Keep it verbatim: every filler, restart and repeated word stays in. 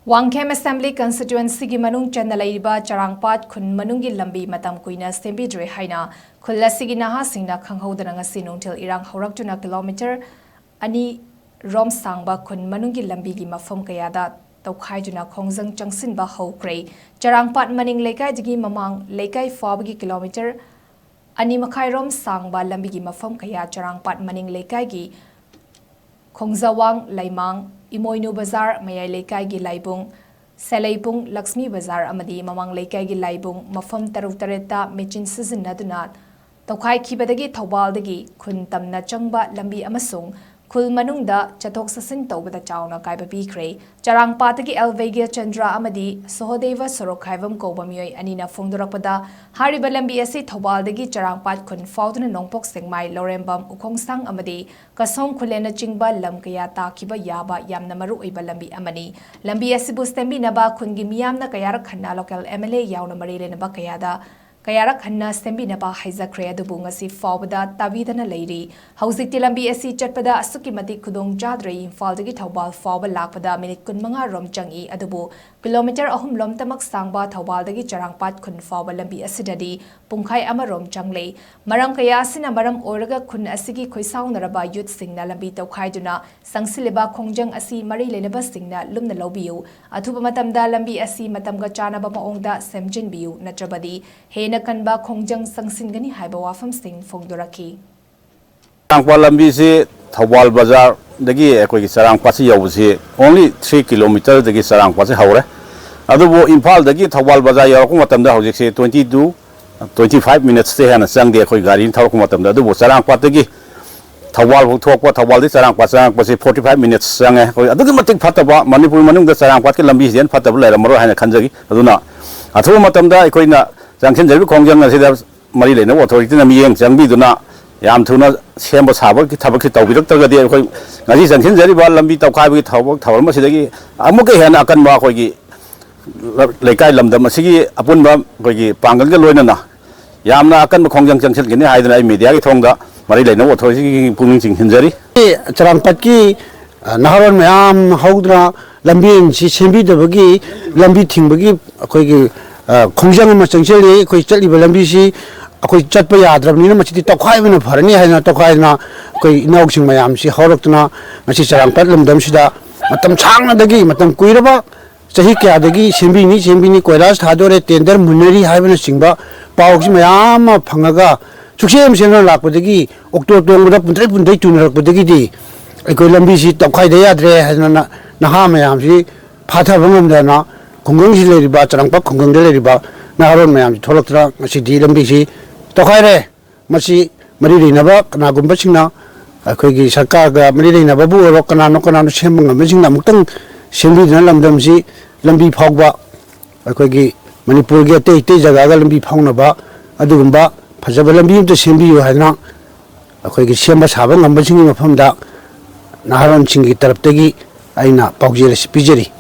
Wangkhem Assembly Constituencyꯒꯤ ꯃꯅꯨꯡ ꯆꯟꯅ ꯂꯩꯔꯤꯕ ꯆꯔꯥꯡꯄꯥꯠ ꯈꯨꯟ ꯃꯅꯨꯡꯒꯤ ꯂꯝꯕꯤ ꯃꯇꯝ ꯀꯨꯏꯅ ꯁꯦꯝꯕꯤꯗ꯭ꯔꯦ ꯍꯥꯏꯅ ꯈꯨꯜ ꯑꯁꯤꯒꯤ ꯅꯍꯥꯁꯤꯡꯅ ꯈꯪꯍꯧꯗꯅ ꯉꯁꯤ ꯅꯨꯡꯊꯤꯜ ꯏꯔꯥꯡ ꯍꯧꯔꯛꯇꯨꯅ ꯀꯤꯂꯣꯃꯤꯇꯔ ꯑꯅꯤ ꯔꯣꯝ ꯁꯥꯡꯕ ꯈꯨꯟ ꯃꯅꯨꯡꯒꯤ ꯂꯝꯕꯤꯒꯤ ꯃꯐꯝ ꯀꯌꯥꯗ ꯇꯧꯈꯥꯏꯗꯨꯅ ꯈꯣꯡꯖꯪ ꯆꯪꯁꯤꯟꯕ ꯍꯧꯈ꯭ꯔꯦ꯫ ꯆꯔꯥꯡꯄꯥꯠ ꯃꯅꯤꯡ ꯂꯩꯀꯥꯏꯗꯒꯤ ꯃꯃꯥꯡ ꯂꯩꯀꯥꯏ ꯐꯥꯎꯕꯒꯤ ꯀꯤꯂꯣꯃꯤꯇꯔ ꯑꯅꯤ ꯃꯈꯥꯏꯔꯣꯝ ꯁꯥꯡꯕ ꯂꯝꯕꯤꯒꯤ ꯃꯐꯝ ꯀꯌꯥ ꯆꯔꯥꯡꯄꯥꯠ ꯃꯅꯤꯡ ꯂꯩꯀꯥꯏꯒꯤ ꯈꯣꯡꯖꯥꯋꯥꯡ, ꯂꯩꯃꯥꯡ, ꯏꯃꯣꯏꯅꯨ ꯕꯖꯥꯔ, ꯃꯌꯥꯏ ꯂꯩꯀꯥꯏꯒꯤ ꯂꯥꯏꯕꯨꯡ, ꯁꯦꯂꯩꯕꯨꯡ, ꯂꯛꯁꯃꯤ ꯕꯖꯥꯔ ꯑꯃꯗꯤ ꯃꯃꯥꯡ ꯂꯩꯀꯥꯏꯒꯤ ꯂꯥꯏꯕꯨꯡ ꯃꯐꯝ ꯇꯔꯨꯛ ꯇꯔꯦꯠꯇ ꯃꯦꯆꯤꯟ ꯁꯤꯖꯤꯟꯅꯗꯨꯅ ꯇꯧꯈꯥꯏꯈꯤꯕꯗꯒꯤ ꯊꯧꯕꯥꯜꯗꯒꯤ ꯈꯨꯟ ꯇꯝꯅ ꯆꯪꯕ ꯂꯝꯕꯤ ꯑꯃꯁꯨꯡ ꯈꯨꯜ ꯃꯅꯨꯡꯗ ꯆꯠꯊꯣꯛ ꯆꯠꯁꯤꯟ ꯇꯧꯕꯗ ꯆꯥꯎꯅ ꯑꯀꯥꯏꯕ ꯄꯤꯈ꯭ꯔꯦ꯫ ꯆꯔꯥꯡꯄꯥꯠꯇꯒꯤ ꯑꯦꯜ ꯚꯩꯒ꯭ꯌ ꯆꯟꯗ꯭ꯔ ꯑꯃꯗꯤ ꯁꯣꯍꯣꯗꯦꯕ ꯁꯣꯔꯣꯛꯈꯥꯏꯕꯝ ꯀꯧꯕ ꯃꯤꯑꯣꯏ ꯑꯅꯤꯅ ꯐꯣꯡꯗꯣꯔꯛꯄꯗ, ꯍꯥꯏꯔꯤꯕ ꯂꯝꯕꯤ ꯑꯁꯤ ꯊꯧꯕꯥꯜꯗꯒꯤ ꯆꯔꯥꯡꯄꯥꯠ ꯈꯨꯟ ꯐꯥꯎꯗꯨꯅ ꯅꯣꯡꯄꯣꯛ ꯁꯦꯛꯃꯥꯏ, ꯂꯧꯔꯦꯝꯕꯝ, ꯎꯈꯣꯡꯁꯥꯡ ꯑꯃꯗꯤ ꯀꯁꯣꯡ ꯈꯨꯂꯦꯟꯅꯆꯤꯡꯕ ꯂꯝ ꯀꯌꯥ ꯇꯥꯈꯤꯕ ꯌꯥꯕ ꯌꯥꯝꯅ ꯃꯔꯨ ꯑꯣꯏꯕ ꯂꯝꯕꯤ ꯑꯃꯅꯤ꯫ ꯂꯝꯕꯤ ꯑꯁꯤꯕꯨ ꯁꯦꯝꯕꯤꯅꯕ ꯈꯨꯟꯒꯤ ꯃꯤꯌꯥꯝꯅ ꯀꯌꯥꯔꯛ ꯍꯟꯅ local M L A ꯌꯥꯎꯅ ꯃꯔꯤ ꯂꯩꯅꯕ ꯀꯌꯥꯗ ꯀꯌꯥꯔꯛ ꯍꯟꯅ ꯁꯦꯝꯕꯤꯅꯕ ꯍꯥꯏꯖꯈ꯭ꯔꯦ, ꯑꯗꯨꯕꯨ ꯉꯁꯤ ꯐꯥꯎꯕꯗ ꯇꯥꯕꯤꯗꯅ ꯂꯩꯔꯤ꯫ ꯍꯧꯖꯤꯛꯇꯤ ꯂꯝꯕꯤ ꯑꯁꯤ ꯆꯠꯄꯗ ꯑꯁꯨꯛꯀꯤ ꯃꯇꯤꯛ ꯈꯨꯗꯣꯡ ꯆꯥꯗ꯭ꯔꯦ꯫ ꯏꯝꯐꯥꯜꯗꯒꯤ ꯊꯧꯕꯥꯜ ꯐꯥꯎꯕ ꯂꯥꯛꯄꯗ ꯃꯤꯅꯤꯠ ꯀꯨꯟꯃꯉꯥ ꯔꯣꯝ ꯆꯪꯏ, ꯑꯗꯨꯕꯨ ꯀꯤꯂꯣꯃꯤꯇꯔ ꯑꯍꯨꯝ ꯂꯣꯝꯇꯃꯛ ꯁꯥꯡꯕ ꯊꯧꯕꯥꯜꯗꯒꯤ ꯆꯔꯥꯡꯄꯥꯠ ꯈꯨꯟ ꯐꯥꯎꯕ ꯂꯝꯕꯤ ꯑꯁꯤꯗꯗꯤ ꯄꯨꯡꯈꯥꯏ ꯑꯃꯔꯣꯝ ꯆꯪꯂꯦ꯫ ꯃꯔꯝ ꯀꯌꯥ ꯑꯁꯤꯅ ꯃꯔꯝ ꯑꯣꯏꯔꯒ ꯈꯨꯟ ꯑꯁꯤꯒꯤ ꯈꯣꯏꯁꯥꯎꯅꯔꯕ youthꯁꯤꯡꯅ ꯂꯝꯕꯤ ꯇꯧꯈꯥꯏꯗꯨꯅ ꯆꯪꯁꯤꯜꯂꯤꯕ ꯈꯣꯡꯖꯪ ꯑꯁꯤ ꯃꯔꯤ ꯂꯩꯅꯕꯁꯤꯡꯅ ꯂꯨꯝꯅ ꯂꯧꯕꯤꯌꯨ꯫ ꯑꯊꯨꯕ ꯃꯇꯝꯗ ꯂꯝꯕꯤ ꯑꯁꯤ ꯃꯇꯝꯒ ꯆꯥꯟꯅꯕ ꯃꯑꯣꯡꯗ ꯁꯦꯝꯖꯤꯟꯕꯤꯌꯨ, ꯅꯠꯇ꯭ꯔꯕꯗꯤ ꯍꯦꯟꯅ ꯀꯟꯕ ꯈꯣꯡꯖꯪ ꯆꯪꯁꯤꯟꯒꯅꯤ ꯍꯥꯏꯕ ꯋꯥꯐꯝꯁꯤꯡ ꯐꯣꯡꯗꯣꯔꯛꯈꯤ꯫ ꯆꯔꯥꯡꯄꯥꯠ ꯂꯝꯕꯤꯁꯤ ꯊꯧꯕꯥꯜ ꯕꯖꯥꯔꯗꯒꯤ ꯑꯩꯈꯣꯏꯒꯤ ꯆꯔꯥꯡꯄꯥꯠꯁꯤ ꯌꯧꯕꯁꯤ only three kilometerꯗꯒꯤ ꯆꯔꯥꯡꯄꯥꯠꯁꯤ ꯍꯧꯔꯦ꯫ ꯑꯗꯨꯕꯨ ꯏꯝꯐꯥꯜꯗꯒꯤ ꯊꯧꯕꯥꯜ ꯕꯖꯥꯔ ꯌꯧꯔꯛꯄ ꯃꯇꯝꯗ ꯍꯧꯖꯤꯛꯁꯤ twenty to twenty five minutesꯇꯩ ꯍꯦꯟꯅ ꯆꯪꯗꯦ ꯑꯩꯈꯣꯏ ꯒꯥꯔꯤꯅ ꯊꯧꯔꯛꯄ ꯃꯇꯝꯗ꯫ ꯑꯗꯨꯕꯨ ꯆꯔꯥꯡꯄꯥꯠꯇꯒꯤ ꯊꯧꯕꯥꯜ ꯐꯥꯎ ꯊꯣꯛꯄ, ꯊꯧꯕꯥꯜꯗꯒꯤ ꯆꯔꯥꯡꯄꯥꯠ ꯆꯪꯉꯛꯄꯁꯤ forty five minutes ꯆꯪꯉꯦ꯫ ꯑꯩꯈꯣꯏ ꯑꯗꯨꯛꯀꯤ ꯃꯇꯤꯛ ꯐꯠꯇꯕ, ꯃꯅꯤꯄꯨꯔ ꯃꯅꯨꯡꯗ ꯆꯔꯥꯡꯄꯥꯠꯀꯤ ꯂꯝꯕꯤꯁꯤꯗꯩ ꯍꯦꯟꯅ ꯐꯠꯇꯕ ꯂꯩꯔꯝꯃꯔꯣꯏ ꯍꯥꯏꯅ ꯈꯟꯖꯈꯤ꯫ ꯑꯗꯨꯅ ꯑꯊꯨꯕ ꯃꯇꯝꯗ ꯑꯩꯈꯣꯏꯅ ꯆꯪꯁꯤꯟꯖꯔꯤꯕ ꯈꯣꯡꯖꯪ ꯑꯁꯤꯗ ꯃꯔꯤ ꯂꯩꯅꯕ authorityꯅ ꯃꯤꯠꯌꯦꯡ ꯆꯪꯕꯤꯗꯨꯅ ꯌꯥꯝ ꯊꯨꯅ ꯁꯦꯝꯕ ꯁꯥꯕꯒꯤ ꯊꯕꯛꯁꯤ ꯇꯧꯕꯤꯔꯛꯇ꯭ꯔꯒꯗꯤ ꯑꯩꯈꯣꯏ ꯉꯁꯤ ꯆꯪꯁꯤꯟꯖꯔꯤꯕ ꯂꯝꯕꯤ ꯇꯧꯈꯥꯏꯕꯒꯤ ꯊꯕꯛ ꯊꯧꯔꯝ ꯑꯁꯤꯗꯒꯤ ꯑꯃꯨꯛꯀ ꯍꯦꯟꯅ ꯑꯀꯟꯕ ꯑꯩꯈꯣꯏꯒꯤ ꯂꯩꯀꯥꯏ ꯂꯝꯗꯝ ꯑꯁꯤꯒꯤ ꯑꯄꯨꯟꯕ ꯑꯩꯈꯣꯏꯒꯤ ꯄꯥꯡꯒꯜꯒ ꯂꯣꯏꯅꯅ ꯌꯥꯝꯅ ꯑꯀꯟꯕ ꯈꯣꯡꯖꯪ ꯆꯪꯁꯤꯟꯒꯅꯤ ꯍꯥꯏꯗꯨꯅ ꯑꯩ mediaꯒꯤ ꯊꯣꯡꯗ ꯃꯔꯤ ꯂꯩꯅꯕ authorityꯒꯤ ꯄꯨꯛꯅꯤꯡ ꯆꯤꯡꯁꯤꯟꯖꯔꯤ꯫ ꯆꯔꯥꯡꯄꯥꯠꯀꯤ ꯅꯍꯥꯔꯣꯜ ꯃꯌꯥꯝ ꯍꯧꯗꯨꯅ ꯂꯝꯕꯦꯟꯁꯤ ꯁꯦꯝꯕꯤꯗꯕꯒꯤ, ꯂꯝꯕꯤ ꯊꯤꯡꯕꯒꯤ ꯑꯩꯈꯣꯏꯒꯤ ꯈꯣꯡꯖꯪ ꯑꯃ ꯆꯪꯁꯤꯜꯂꯤ꯫ ꯑꯩꯈꯣꯏ ꯆꯠꯂꯤꯕ ꯂꯝꯕꯤꯁꯤ ꯑꯩꯈꯣꯏ ꯆꯠꯄ ꯌꯥꯗ꯭ꯔꯕꯅꯤꯅ ꯃꯁꯤꯗꯤ ꯇꯧꯈꯥꯏꯕꯅ ꯐꯔꯅꯤ ꯍꯥꯏꯗꯅ ꯇꯧꯈꯥꯏꯗꯅ ꯑꯩꯈꯣꯏ ꯏꯅꯥꯎꯁꯤꯡ ꯃꯌꯥꯝꯁꯤ ꯍꯧꯔꯛꯇꯨꯅ ꯉꯁꯤ ꯆꯔꯥꯡꯄꯥꯠ ꯂꯝꯗꯝꯁꯤꯗ ꯃꯇꯝ ꯁꯥꯡꯅꯗꯒꯤ, ꯃꯇꯝ ꯀꯨꯏꯔꯕ ꯆꯍꯤ ꯀꯌꯥꯗꯒꯤ ꯁꯦꯝꯕꯤꯅꯤ, ꯁꯦꯝꯕꯤꯅꯤ, ꯀꯣꯏꯂꯥꯁ ꯊꯥꯗꯣꯔꯦ, ꯇꯦꯟꯗꯔ ꯃꯨꯟꯅꯔꯤ ꯍꯥꯏꯕꯅꯆꯤꯡꯕ ꯄꯥꯎꯁꯤ ꯃꯌꯥꯝ ꯑꯃ ꯐꯪꯉꯒ ꯁꯨꯛꯁꯦꯝ ꯁꯦꯝꯗꯅ ꯂꯥꯛꯄꯗꯒꯤ ꯑꯣꯛꯇꯣ ꯇꯣꯡꯕꯗ ꯄꯨꯟꯗ꯭ꯔꯩ ꯄꯨꯟꯗ꯭ꯔꯩ ꯇꯨꯅꯔꯛꯄꯗꯒꯤꯗꯤ ꯑꯩꯈꯣꯏ ꯂꯝꯕꯤꯁꯤ ꯇꯧꯈꯥꯏꯗ ꯌꯥꯗ꯭ꯔꯦ ꯍꯥꯏꯗꯅ ꯅꯍꯥ ꯃꯌꯥꯝꯁꯤ ꯐꯥꯊꯕ ꯉꯝꯗꯅ ꯈꯨꯡꯒꯪꯁꯤ ꯂꯩꯔꯤꯕ, ꯆꯔꯥꯡꯄꯥꯠ ꯈꯨꯡꯒꯪꯗ ꯂꯩꯔꯤꯕ ꯅꯍꯥꯔꯣꯜ ꯃꯌꯥꯝꯁꯤ ꯊꯣꯛꯂꯛꯇꯅ ꯉꯁꯤꯗꯤ ꯂꯝꯕꯤꯁꯤ ꯇꯧꯈꯥꯏꯔꯦ꯫ ꯃꯁꯤ ꯃꯔꯤ ꯂꯩꯅꯕ ꯀꯅꯥꯒꯨꯝꯕꯁꯤꯡꯅ, ꯑꯩꯈꯣꯏꯒꯤ ꯁꯔꯀꯥꯔꯒ ꯃꯔꯤ ꯂꯩꯅꯕꯕꯨ ꯑꯣꯏꯔꯣ, ꯀꯅꯥꯅꯣ ꯀꯅꯥꯅꯣ ꯁꯦꯝꯕ ꯉꯝꯕꯁꯤꯡꯅ ꯑꯃꯨꯛꯇꯪ ꯁꯦꯝꯕꯤꯗꯨꯅ ꯂꯝꯗꯝꯁꯤ ꯂꯝꯕꯤ ꯐꯥꯎꯕ ꯑꯩꯈꯣꯏꯒꯤ ꯃꯅꯤꯄꯨꯔꯒꯤ ꯑꯇꯩ ꯑꯇꯩ ꯖꯒꯥꯒ ꯂꯝꯕꯤ ꯐꯥꯎꯅꯕ ꯑꯗꯨꯒꯨꯝꯕ ꯐꯖꯕ ꯂꯝꯕꯤ ꯑꯃꯇ ꯁꯦꯝꯕꯤꯌꯨ ꯍꯥꯏꯗꯅ ꯑꯩꯈꯣꯏꯒꯤ ꯁꯦꯝꯕ ꯁꯥꯕ ꯉꯝꯕꯁꯤꯡꯒꯤ ꯃꯐꯝꯗ ꯅꯍꯥꯔꯣꯜꯁꯤꯡꯒꯤ ꯇꯔꯞꯇꯒꯤ ꯑꯩꯅ ꯄꯥꯎꯖꯦꯜ ꯑꯁꯤ ꯄꯤꯖꯔꯤ꯫